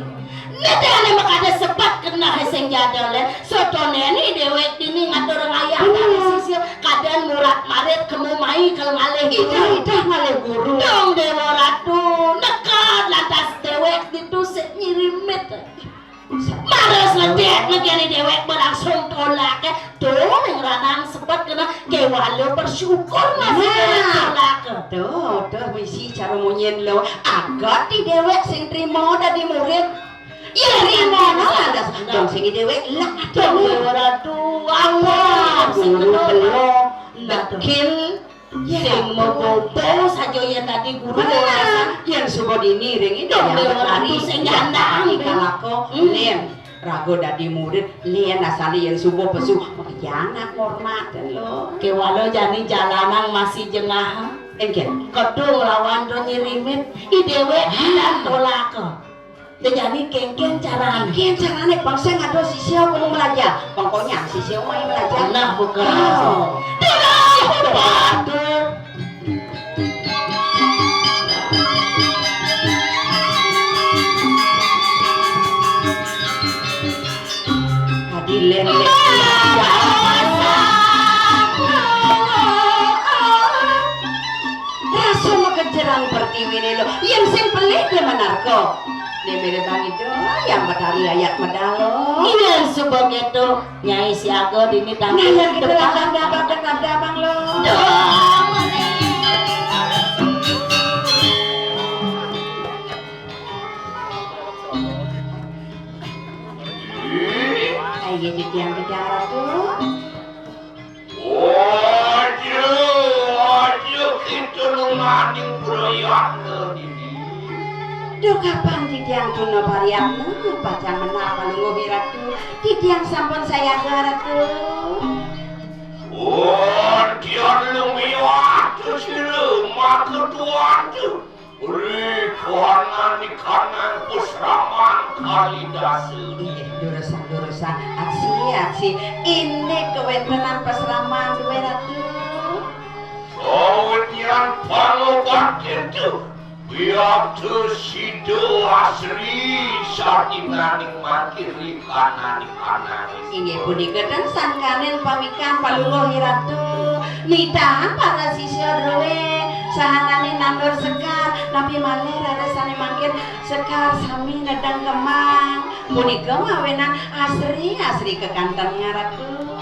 Nédéné makada sebet keneh sing jada lé. Sotoné ni déwék dini ngaturang ayah. Bener. Kadi sisya kadén murat marit kemu mai kal ngalih guru. Idah, idah ngalih guru. Dong Déwa Ratu, nekad lantas déwék ditu sing nyirimit. Mara sledek negeri déwék berangsung tolak, eh. Tuh, ning ranang sebet keneh kéwala bersyukur masih. Nah. Déwék tolak. Tuh, tuh, misi cara munyin lo. Agat di déwék sing trima dadi murid. Ya, trima no lantas. Nah. Dong sing déwék lah. Tuh, Déwa Ratu, apa? Guru belum. Nah, tuh. Dekin. Ya, sing mabobo saja yén dadi guru. Bener. Yén suba dini ring Ida Hyang Betari sing nyandang. Kalako, hmm. Lén raga dadi murid, lén asané yén suba pesu, makejang nak ngormat lo. Kéwala jani jalanan masih jengah. Engkén. Kedung lawan do nyirimit, i déwék. Ah. Ilang tolak. Jejani kénkén carané. Kénkén carané bangsa ngado sisya kudu melajah. Pokoknya sisya mai melajah. Nah, bukan. Oh. Tidak, patuh. Tadi lélé. Rasa makejeran pertiwiné lo. Yén sing pelih dia menarko. Né méré bang Ida Hyang Betari ayat medal lo. Yén suba kéto, Nyai siaga dini. Nah, yén kita depan. Abang lo. Dong. Ayo, titiang Ratu. Aja, aja kita nunganing prayatna dini. Duh, kapan titiang tuna pariyatna, pacang menapa lungguh Ratu. Titiang sampun sayaga, Ratu. Oh, tiang lumiwat sira maka tuatu. Rikana nikanan pasraman Kalidasa. Inggih, durusang-durusang, aksi-aksi. Indik kawéntenan pasraman dué Ratu. Sawitran pangobatan tu, biatu sida asri satinaning mati rikananing ananing. Inggih punika ten sangkaning pawikan Palungguh Ratu. Nitahang para sisya druwé sahananing nandur sekar, napi malih raris sané mangkin sekar sami nedeng kemang. Punika mawinan asri-asri kekanten ngaratu.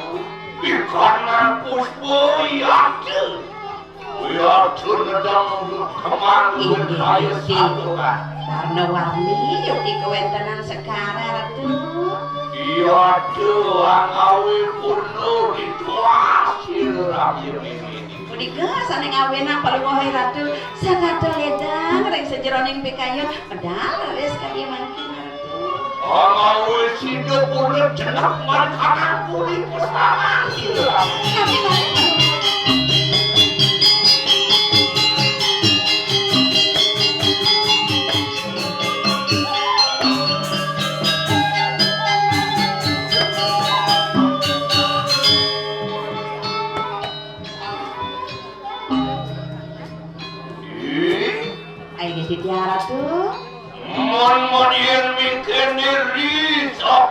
Ikana puspa yata. Wiatun dangdut kemang. Inggih, kaya Gusti. Satukan. Warna-warni yukti kawéntenan sekara, Ratu. Yata angawi purna ritual sira raja mimini. Punika sané ngawinang Palungguh Ratu sagata lédang ring sajeroning pikayun medal raris kadi mangkin. Amawis sida purna jenak markanan puri pustaman.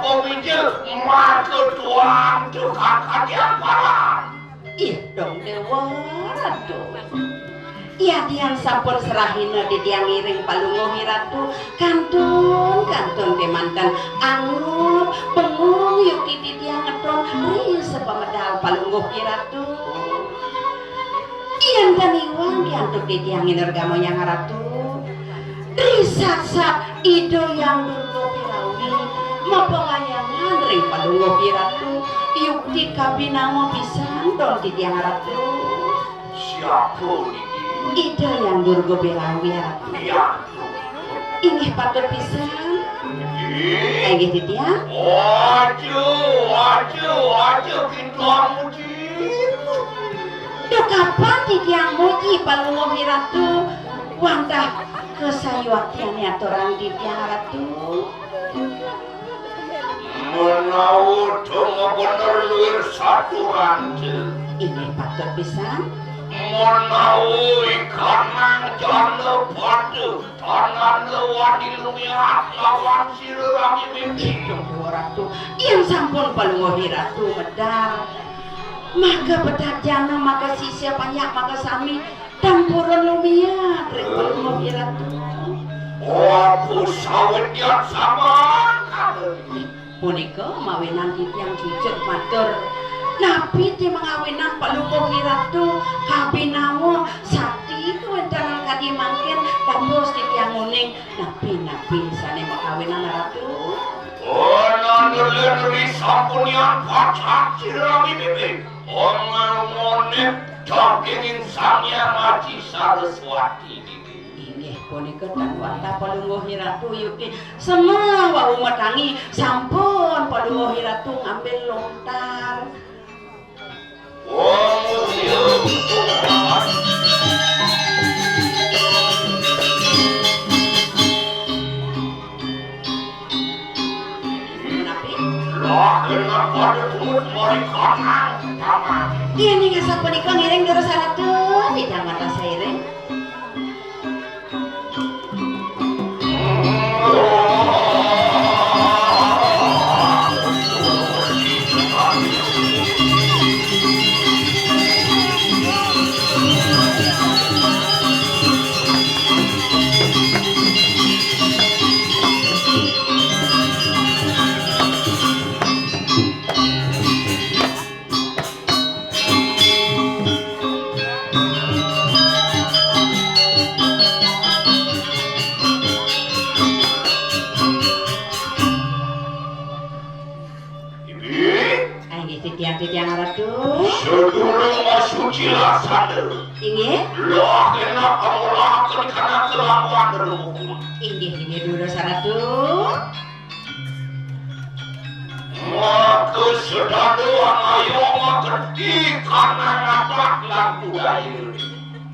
Mijil mangke tuang tukang kadian paran. Ih, dong Dewa Ratu. Yadian sampun serahina titiang ngiring Palungguh Ratu, kantun, kantun kemanten angup, bengong yukti titiang ngeton ring sapamedal Palungguh Ratu. Yén ten iwang diantuk titiang nginurgama Hyang Ratu. Risatsat Ida Hyang Durga Birawi mapawayangan ring Palungguh Ratu, yukti kabinawa pisan don titiang Ratu. Siapa niki? Ida Hyang Durga Birawi Ratu. Iya. Inggih patut pisan. Inggih. Inggih titiang. Aja, aja, aja kita muji. Duh kapan titiang muji Palungguh Ratu wantah kasayuaktiané aturang titiang Ratu. Menawa dong bener luwir saturan. Inggih patut pisan. Menawa ikanang jana pada tanana wani lumiat lawan sira rami mimpi. Ih, Ratu, yén sampun Palungguh Ratu medal, maka petajana, maka sisia panjak, maka sami tan purun lumiat ring Palungguh Ratu. Oh, aku sawit niat sama. Punika mawinan titiang cucuk matur. Napi té mangawinan Palungguh Ratu kabinawa sakti kawéntenan kadi mangkin dados titiang uning napi-napi sané makawinan Ratu? Ananda Ri sampunian pacang sira mimpi. Ongel monep daging Sang Hyang Aji Saraswati. Inggih punika tan wantah Palungguh Ratu yukti. Semeng wau matangi sampun Palungguh Ratu ngambil lontar. Wong iya. Menapi? Lah, kenapa ada pungut mari kanang? Paman. Ini ngasap punika ngiring durus Ratu, tidak mata sairing. Inggih. Ah, inggih, titiang, titiang Ratu. Sedurung masuci laksana. Inggih. Lah, enak amolaken kana kelawan rukun. Inggih, inggih, durus Ratu. Maka sedada ayo makerti kana ngatak lan budaya.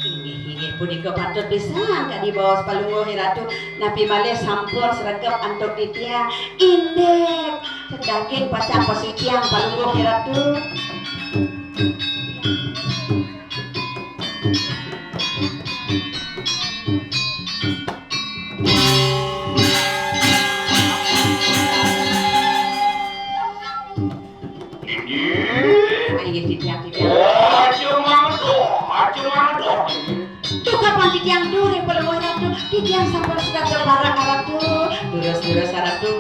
Inggih, inggih, punika patut pisan kadi baos Palungguh Ratu. Napi malih sampun sregep antuk titiang. Indik, daging pacang pasucian Palungguh Ratu. Inggih. Inggih, titiang, titiang. Oh, aja mangdo, aja mangdo. Duh, kapan titiang durus Palungguh Ratu, titiang sampun sedaya barang Ratu. Durus, durus Ratu.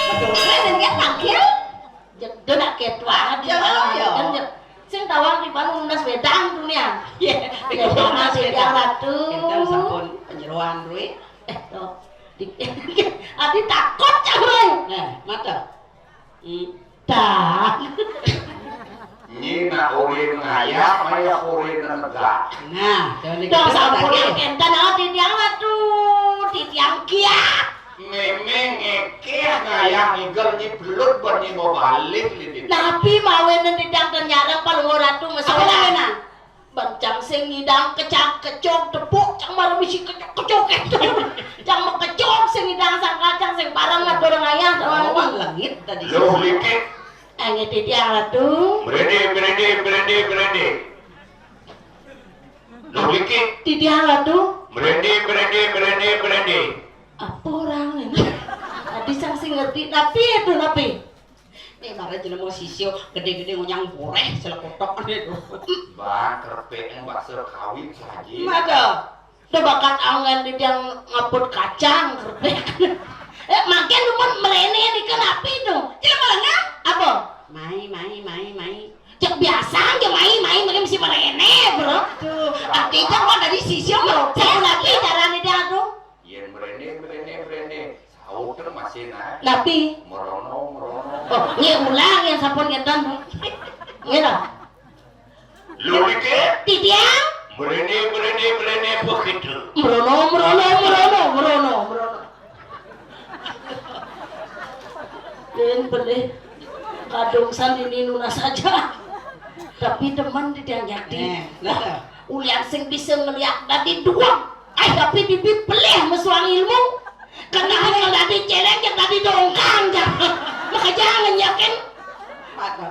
Aduh, keren kan tangkil? Jek, dia nak ketua, dia ya, malah ya. Kan jek, sing tawang di palu lunas wedang dunia. Iya, lunas wedang Ratu. Enten sampun penyeruan duit. Eh, tuh. Di, ati takut cah, Bang. Nah, mata. Hmm. Dah. Nyi nak ulin ngayah, maya ulin negak. Nah, dong sampun kenten, ah, titiang Ratu, titiang kiat. Mémé ngékéh ngayah ngigel nyi belut ban nyi mau balik, Lidin. Napi mawinan titiang ten nyareng Palungguh Ratu masalah? Apa mawinan? Ban cang sing ngidang kecak-kecok tepuk, cang mara misi kecok-kecok kéto. Cang makecok sing ngidang sangkal cang sing parang ngatur ngayah. Oh, langit tadi. Loh, Lidin. Angin titiang Ratu. Berede, berede, berede, berede. Lho iki. Titiang Ratu. Mrene, mrene, mrene, mrene. Apa orang ini? Tadi sang sing ngerti. Napi itu, napi? Nek mara jeneng wong sisya gedhe-gedhe ngunyang boreh selekotok ngene lho. Mbah, kerpek bakso kawi saji. Mada. Do bakat angen di tiang ngaput kacang kerpek. Eh, makin pun mrene niki napi to? Jelema lenga? Apa? Mai, mai, mai, mai. Cek biasa aja mai, mai, makin mesti mrene, Bro. Tuh, artinya kok dari sisya, Bro. Cek napi carane dia tuh? Yen mrene, mrene, mrene. Saut masih naik. Napi? Merono, merono. Oh, nggih ulang yang sampun ngeten. Nggih to? Lho iki? Titiang? Mrene, mrene, mrene begitu. Merono, merono, merono, merono, merono. Yen boleh kadung san ini nunas saja. Tapi teman tidak nyati. Eh, lah. Ulian sing bisa ngeliat tadi dua. Ay, tapi bibit pelih mesuang ilmu. Kena hal tadi celeng yang tadi dongkang, ya. Makanya ngenyakin.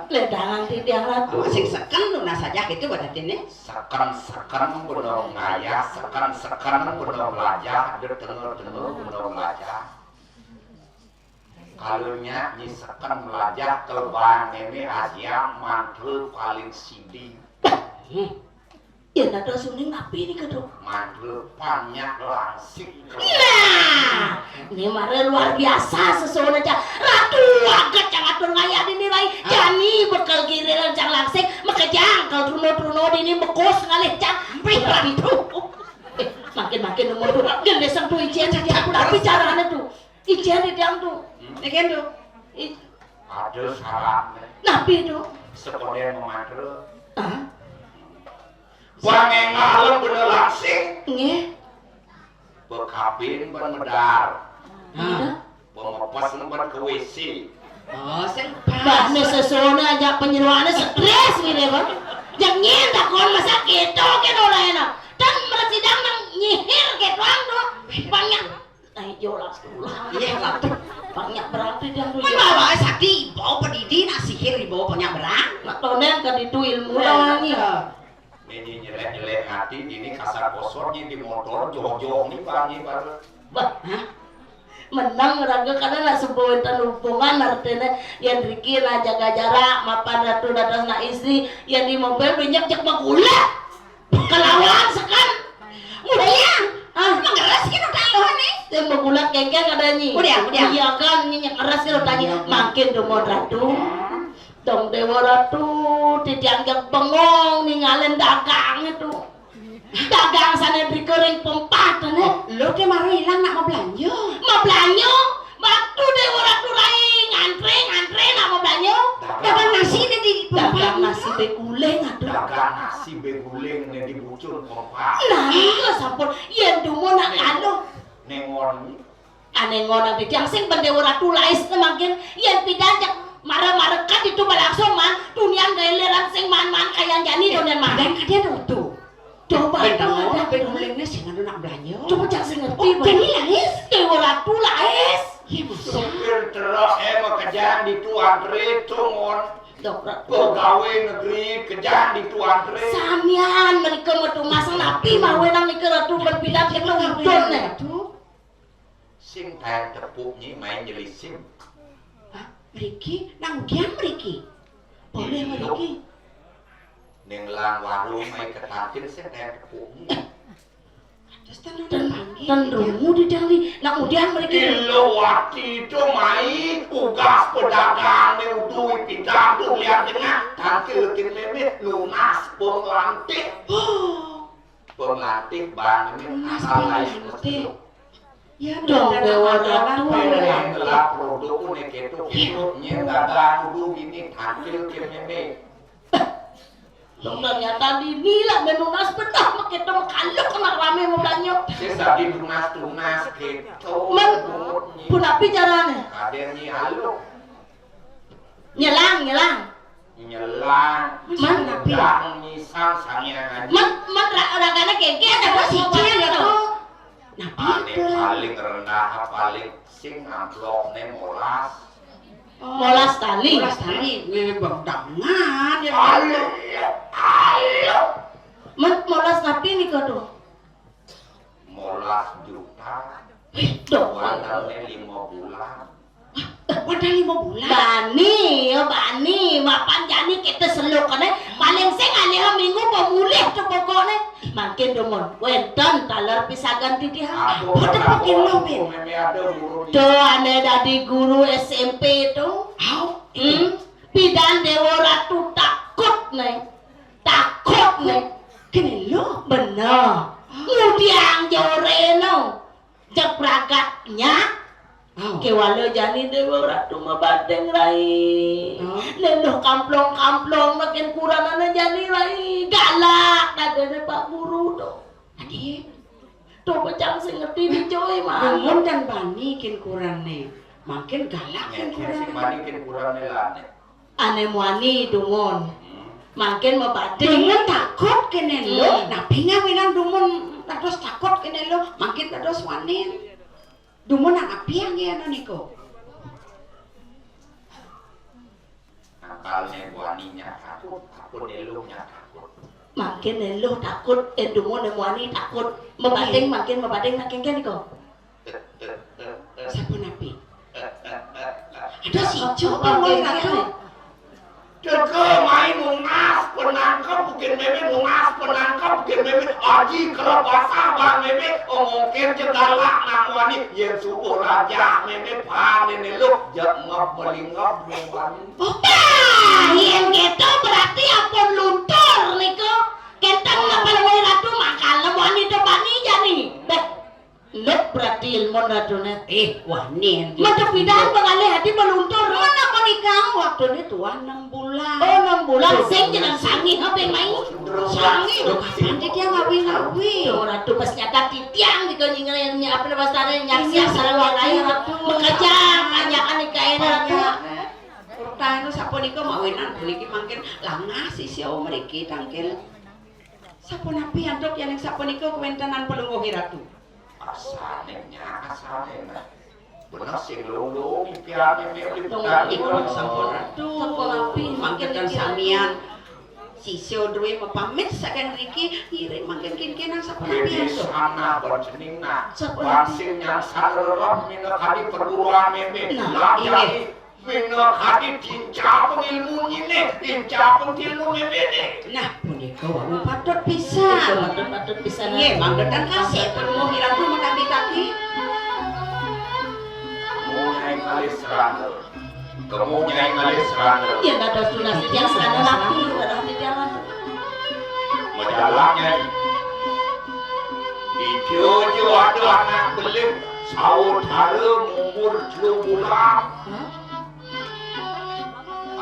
Ledangan titiang Ratu. Sing seken nunas saja gitu pada tini. Seken-seken bener ngayah, seken-seken bener lajah, ada denger-denger bener lajah. Kalau nyanyi seken melajah kelebang ini aja mantel paling sidi. Hmm. Ya nada suning napi ini kedok. Mantel banyak langsing. Nah, ini mare luar biasa sesuatu aja. Ratu agat yang atur ngayah ini rai. Jani bekel giliran cang langsing, makejang kalau truno-truno ini mekus ngalih cang. Ratu. Eh, makin-makin umur tuh. Gendesem tuh ijen dia aku tapi carane tuh. Ijen di tiang tuh. Niki tuh. Ada syaratnya. Napi tuh? Sekolah memantel. Hah? Bang ngalem bener langsing. Nggih. Bekabin ben medar. Hah? Pemepes ben ke W C. Oh, sing pas. Bah, nih sesuatu aja penyeruannya stres gitu ya, Bang. Jangan takon masa gitu kan ora enak. Dan merasidang nang nyihir gitu ang tuh. Banyak. Ayo langsung. Iya, Ratu. Banyak berarti dia tuh. Kan bawa sakti, bawa pedidi, nak sihir dibawa banyak berang. Nak tonen kan itu ilmu lawangi. Ini nyelek-nyelek hati, ini kasar kosornya di motor, jojo nih bang ini baru. Bah, hah? Menang raga karena nak sebuah hubungan artinya yang Riki lah jaga jarak, mapan ratu datas nak istri, yang di mobil minyak cek magula. Kelawan sekan. Udah ya. Ah, mengeras gitu taluhan nih. Yang bergulat kengkeng ada nyi. Udah, udah. Iya kan, nyi yang keras gitu tanya. Iya, kan. Makin domon ratu. Dong Dewa Ratu, titiang bengong ninggalin dagang itu. Dagang sana di kering pempat nih. Lo dia maru hilang nak mau belanja. Mau belanja? Waktu Dewa Ratu rai ngantre, ngantre nak mau belanja. Dagang nasi nih di pempat. Dagang nasi beguling, aduh. Dagang nasi beguling nih di bucun pempat. Nah, iya sampun. Iya dumo nak anu. Nengon. Aneh ngono di tiang sing ben Dewa Ratu lais mangkin yen pidan cek mara-mara kat itu berlangsung man tunian gaileran sing man-man kayang jani tunian man. Dan kadian utuh. Coba ben tahu ada ben ulingnya sing anu nak belanja. Coba cak sing ngerti. Oh, jadi lais? Dewa Ratu lais. Iya, masa? Supir truk eh mau kerjaan di tuan retungon. Dok, Ratu. Pegawai negeri kerjaan di tuan re. Samian mereka metu masang napi mawe nang nika Ratu berpidato kita udon nih. Sing taen tepuk nyi main nyelising. Hah? Mriki? Nang diam mriki? Boleh mriki? Ning lang warung main ketakin sing taen tepuk nyi. Terus ten ten rungu di dang di. Nang udian mriki. Ilo wati itu mai ugas pedagang ne udui pidang tu liang tengah. Tangkil kin meme lunas penglantik. Penglantik bang ini asal lain mesti. Ya, dong, Dewa Ratu. Telah produkku nih ketuk-ketuk nyen dagang kudu gini tampil ke meme. Dong, ternyata dini lah menunas betah begitu kalau kena rame mau belanja. Saya tadi tunas-tunas gitu. Men, pun api carane? Ada nyi aluk. Nyelang, nyelang. Nyelang. Man, nyelang misal saya ngaji. Man, man ra-, ragane keke ada apa sih, Cil, ya, tuh? Nah, ane gitu. Paling rendah, paling sing amplopne molas. Oh. Molas tali. Molas tali. Wih, bang, dangan, ya. Ayo, ayo. Man, molas tapi nih, Aduh. Molas juta. Ih, dong. Wadalné lima bulan. Hah? Wadah lima bulan? Bani, ya bani. Mapan jani kita seluk kéné. Paling sing alih minggu pemulih to pokokné. Mangkin dumun. Wénten taler pisagan titiang. Aduh, padahal aduh, pakin lo, Bin. Mémé ada guru di. Tuh, ané dadi guru S M P tuh. Au, hmm? Pidan Déwa Ratu takut né. Takut né. Kéné lo. Bener. Ngudiang joré no. Jep ragatnya. Oh. Kéwala jani Déwa Ratu mabading rai. Oh. Léluh kamplong-kamplong makin kurang ana jani rai. Galak dadéné Pak Guru to. Adi. To pecang sing ngerti di coy mah. Dumun tan bani kin kurangné. Mangkin galak kin kurangné. Bani kin kurangné lah né. Ané muani dumun. Hmm. Mangkin mabading. Dumun takut kéné lo. Hmm. Napi ngawinan dumun dados takut kéné lo? Mangkin dados wanin. Dumun napi anggihan niku? Akalné muani nya takut, ampun éluh nya takut. Mangkin éluh takut, eh, dumun muani takut. Mabading, nggih. Mangkin mabading nak kéngkén niku. Sapunapi? Ada sijo pangolih ratu. Teka mai nungas penangkep bikin mémé, nungas penangkep bikin mémé. Aji kalau basah bang mémé, ongongkir je galak nak muani. Yén subuh raja mémé panen lo, jengep melingep mémé. Wah, yén gitu berarti ampun luntur niku. Kénten ngapal wai ratu mangkal muani to bani jani. Beh. Nuk berarti ilmun ratuné. Eh, wah, nih. Mata pidan pengalih hati meluntur. Mana menikah waktu ini tuan enam bulan. Oh, enam bulan. Sing jeneng sangih apa yang main? Sangih, lho, kapan dia ngawi-ngawi? Tuh, ratu pas nyata titiang di konyingan apa nama sana nyaksian sareng wong lain. Ratu. Mengajak, ajakan nikah ratu. Ratu. Urtah anu sapunika mawinan puniki mangkin langah sisya mriki tangkil. Sapunapi antuk yaning sapunika kawéntenan Palungguh Ratu? Asané nya, asané nah. Bener sing lulu pikiran ini. Sampun Ratu. Sapunapi mangkin samian sisya duwé mapamit saking mriki, ngiring mangkin kinkinan sapunapi antuk? Sana panjenengan. Sapunapi? Sing nyang sarerep minakadi perguruan mémé. Nah, inggih. Minakadi dincapung ilmuné, dincapung ilmuné. Nah, punika wau patut pisan. Patut, patut pisan. Nggih, mangda tan kasih ilmu Ratu makadi-kadi. Kemu Nyai ngalih serana. Kemu Nyai ngalih serana. Yén dados tunas titiang serana napi, dados titiang. Majalan, Nyai. Ijo-jo ada anak beling saudara umur telu bulan. Hah?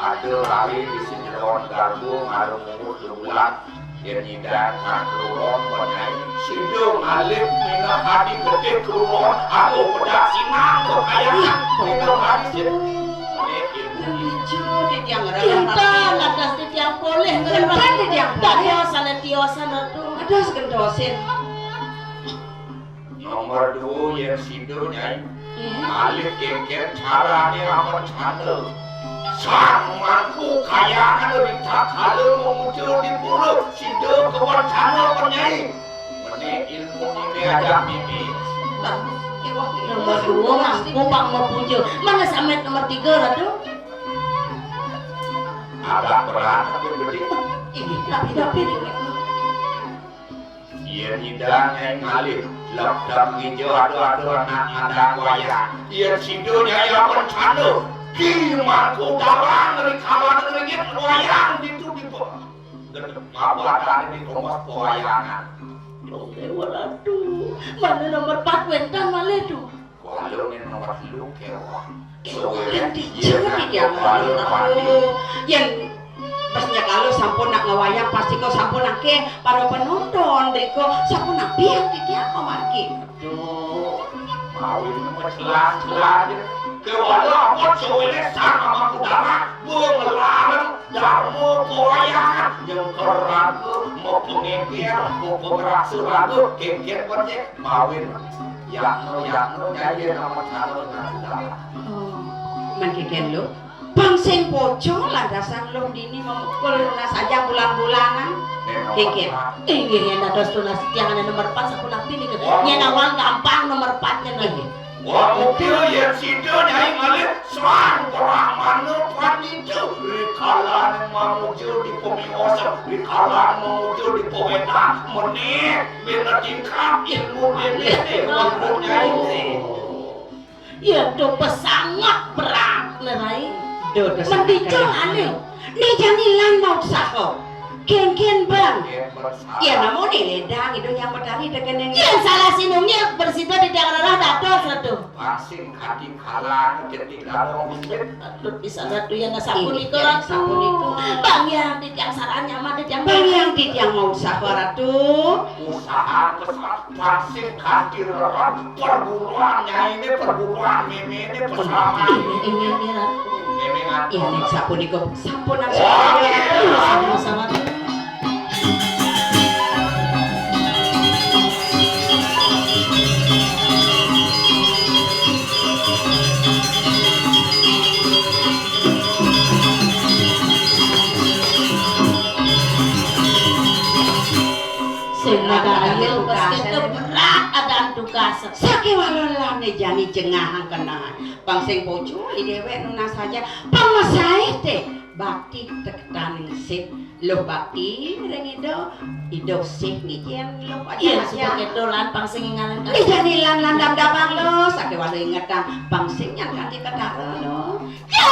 Ada lari di sini lawan gardu ngarung umur dua bulan. Dia nyidang nang keruron banyai. Sidung alif mina hadi getih keruron. Aku pedak sinang kekayangan. Sidung hadi sidung. Ini ilmu. Lucu di tiang raya. Kita lantas di tiang poleh. Kita di tiang poleh. Tiosan, tiosan ratu. Aduh, segentosin. Nomor dua, yén sida, Nyai. Iya. Malih kéngkén carané amencana. Sang mangku kayangan ritatkala mamuja di pura, sida kawencana, Nyai. Mené ilmu ini ajak mimi. Nomor dua, mangku pang mapuja. Mana samét nomor tiga, Ratu? Agak berat, tapi gedé. Ini, tapi, tapi. Yén nyidang Nyai ngalih, lepdem nginjil adu-adu anak ngadang wayang. Yén sida Nyai amencana, ki mangku darang ri kalangan ringit wayang ditu dipo. Gedeg mabadané di rumah pewayangan. Oké, waduh. Mana nomor empat wénten malih tuh? Walu ning nomor telu kéwan. Ih, kan dijawab iki, Aman. Walu mati. Yén pas nyekalo sampun nak ngewayang, pasti kok sampun akéh para penonton mriko sampun nabi titiang kok margi. Aduh, mawin nomor selas-selas. Kéwala ampun suwéné sang ama kudara, bu ngelarang darma pewayangan, nyengker raga, mepengéngkér, mepeng rasa raga, kéngkén becik, mawin. Yakno, yakno, Nyai, nama calon ngaku dalam. Oh, mangké kén lo. Bang sing pocong lantasan lo dini memukul lunas aja bulan-bulanan. Nek Kéngkén. Inggih, yén dados tunas titiang ané nomor empat sapunapi niki? Yén awang gampang nomor empat niki. Wah, mungkin yén sida Nyai malih sang Brahmana Pandita, rikalané mamuja di pamios, rikalané mamuja di pawétan, menit bina tingkat ilmu déné, ilmu Nyai. Ya to pesanget berat né, Rai. Duh, duh, sanget. Mendicul kelah. Ané. Né jani lan mautsaha. Kéngkén, Bang. Yén bersama. Ya namun né lédang Ida Hyang Betari tekéning. Yén salah sinunggil bersida titiang rerah dados, Ratu. Pang sing kadi kalang genti galong bibit. Aduh, bisa Ratu yén sapunika, inggih, Ratu. Sapunika. Bang Hyang titiang saran nyaman titiang. Bang Hyang titiang mautsaha, Ratu. Usaha besar. Pang sing kadi rerah perguruan nyainé, perguruan méméné, pesamané. Inggih, inggih, Ratu. Mémé ngatur. Inggih, sapunika, sampun. Oh, iya. Sama-sama. Sing pada ayo, pas kita berat adaan tugas. Sakéwala lané jani jengah angkenan. Pang sing pucuk i déwék nunas saja. Pang masaé té bakti teketaning sih. Luh bakti ring Ida, Ida sih ngijin luh. Iya, aja. Supakéto lan pang sing ingalan. Nih jani lan lan dam-damang luh, sakéwala ingetang pang sing nyang kanti ketara luh. Ya,